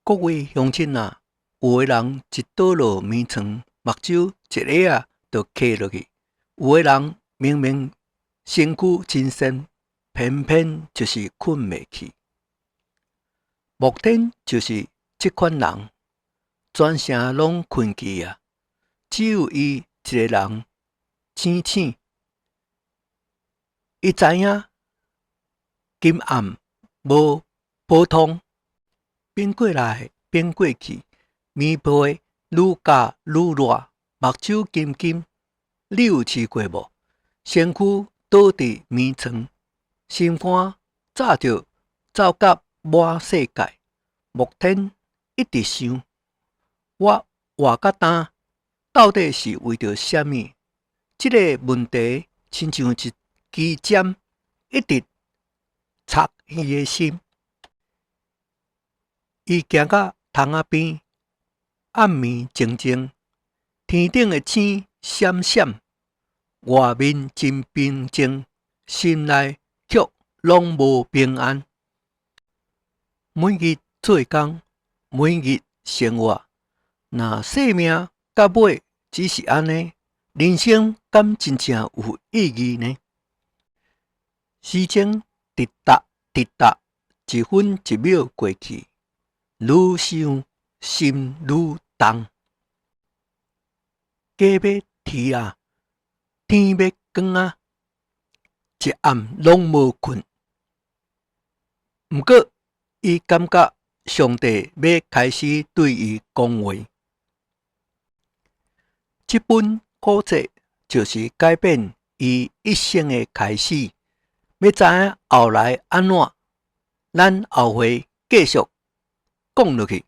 各位鄉親啊，有的人一倒落眠床，目睭一下仔就瞌落去；有的人明明身軀真身，偏偏就是睏袂去。莫天就是這款人，全城攏睏去啊，只有伊一个人醒醒。伊知影今暗無普通，變過來變過去，棉被愈咬愈熱，目睭金金。你有試過無？身軀倒佇眠床，心肝早就走甲滿世界。莫天一直想，我活甲今，到底是為著啥物？這个問題親像一支針，一直插伊的心。伊行到窗仔邊，暗暝靜靜，天頂的星閃閃，外面真平靜，心內卻攏無平安。每日做工，每日生活，若生命到尾只是按呢，人生敢真正有意義呢？時鐘滴答滴答，一分一秒過去，愈想心愈重。雞欲啼啊，天欲光啊，一暗攏無睏。毋過，伊感覺上帝欲開始對伊講話。這本苦冊就是改變伊一生的開始。欲知影後來按怎，咱後回繼續講落去。